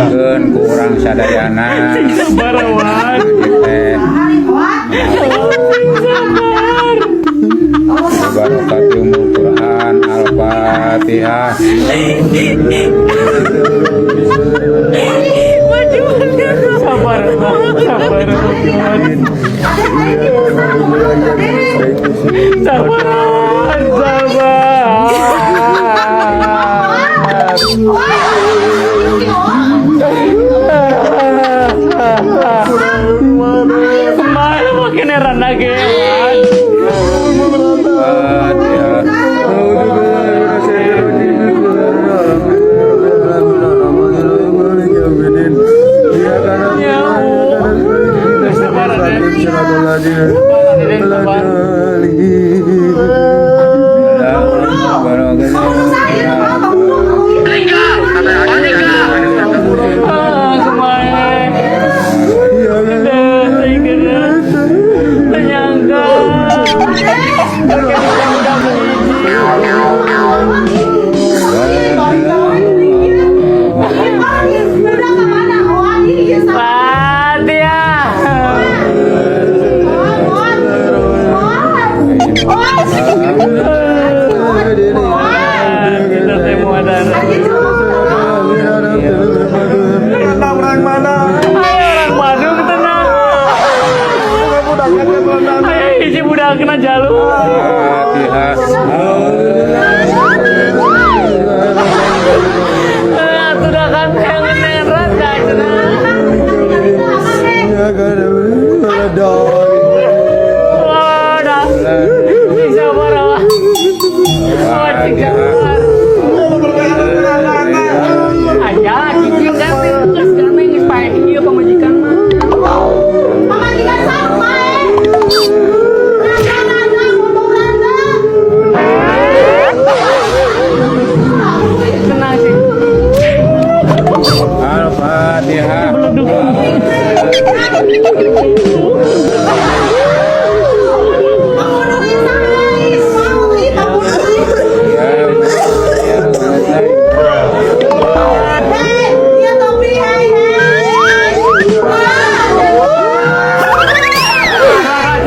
Didoakeun ku urang sadayana. Sabar, Wan. Teh Sabar. Barokat Ummul Quran. Al-Fatihah. Sabar, sabar, sabar, sabar. Kemana makin heran lagi, Wan? Fatihah. Ya Allah. Sabar, Aden. Sabar, Aden, sabar. Ah, kemarin. Ternyangka. Udah Fatihah. Kita semua darah. Orang mana? Ayo orang Bandung tenang. Ayo hiji budak kena jalur. Fatihah. Sudah kan yang rata cenah. Wah, dah. Bisa sabar. Oh, cing sabar. Aya, cicing kan geus kana geus paeh ieu pamajikan mah. Tenang sih. Al-Fatihah.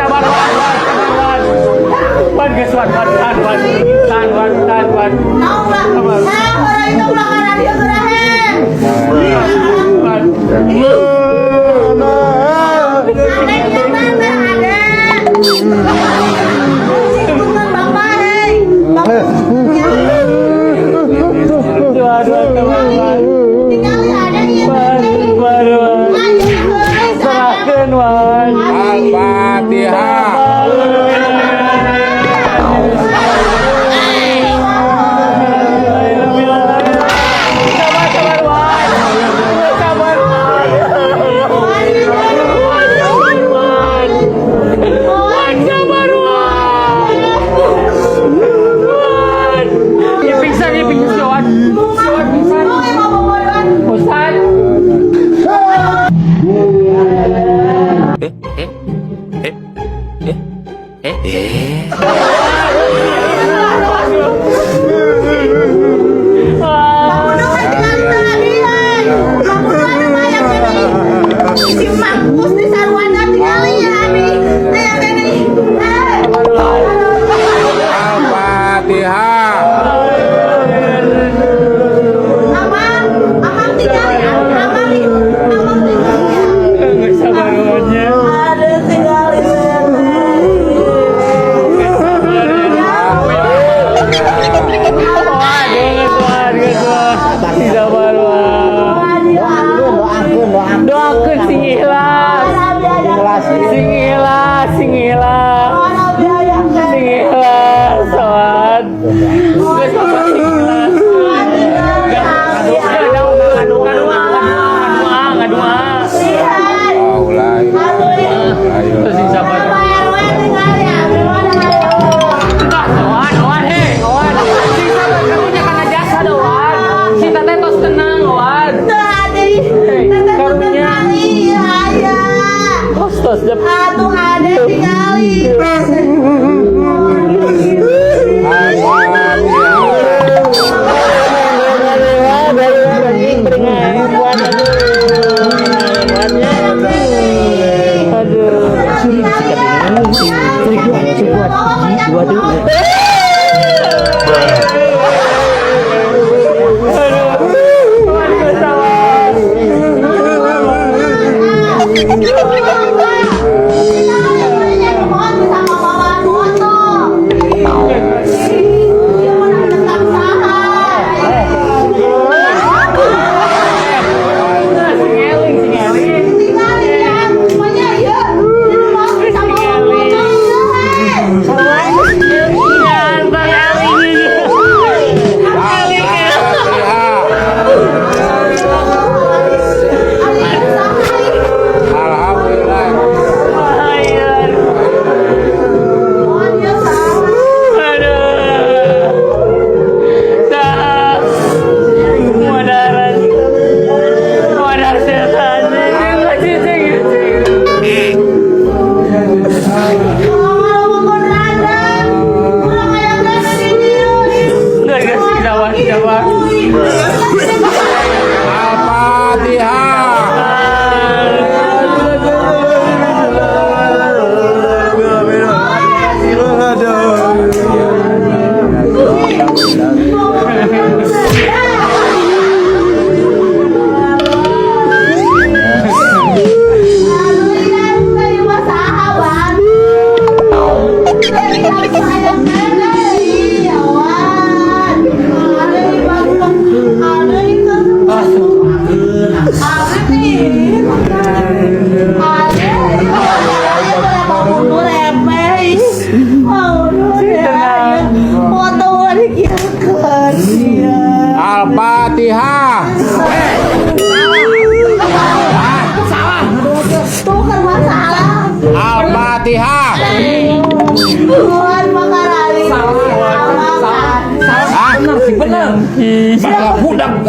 Sabar, Wan, Wan, sabar, Wan. Wan, geus, Wan, Wan, tahan, Wan. Tahan, Wan, tahan, Wan. Wan. Dua, dua, sabar, Wan. Wan, Wan, Wan. Serahkeun, Wan. Al-Fatihah. Sabar, sabar, Wan. Sabar, Wan. Wan, sabar, Wan. Wan, sabar, Wan. Wan. Ya pingsan, ya pingsan, si Wan. Si Wan pingsan. Ustad. Si Mangkus di Sarwana tinggali ya Abi. Al-Fatihah. Amang, amang tinggali, amang, amang tinggali. Nggak sabar, Wannya. Ada tinggali. Wan, Wan, Wan. Sabar, Wan. Doakeun sing ikhlas. Sing ikhlas, sing ikhlas. Sing ikhlas, Wan. Geus apa sing ikhlas. Ngadoa, ngadoa. Terus sing sabar. Entah, Wan, Wan, hei, Wan. Sing sabar karunya kana jasa dah, Wan. Si teteh tos tenang, Wan. Hei, karunya. Tos, tos, jep. Aduh ada tinggali.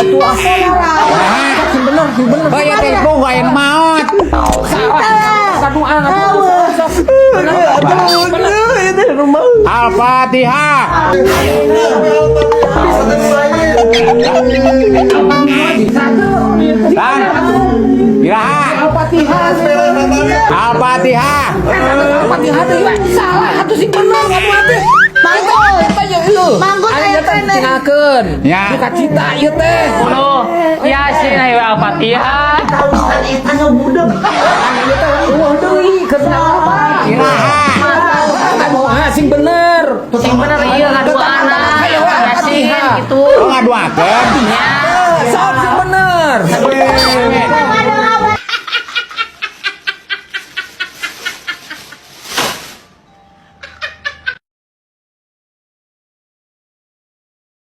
Kitu asa. Sing bener, sing bener. Oh ya telepon gua yang maot. Kaduaan atuh. Aduh, itu rumah. Al-Fatihah. Tan. Iraha. Al-Fatihah. Al-Fatihah. Al-Fatihah teh salah atuh, sing bener atuh teh. Manggut. Eta ya ieu. Manggut Ari aya teh teh. ditinggalkeun. Ya. Duka cita ieu teh. Yasin ayo Al-Fatihah. Ieu teh eueuh deui keur apa? Iraha. Aduh, sing bener. Sing bener ieu ngaduana. Yasin gitu. Oh ngaduakeun. Sok sing bener. Amin.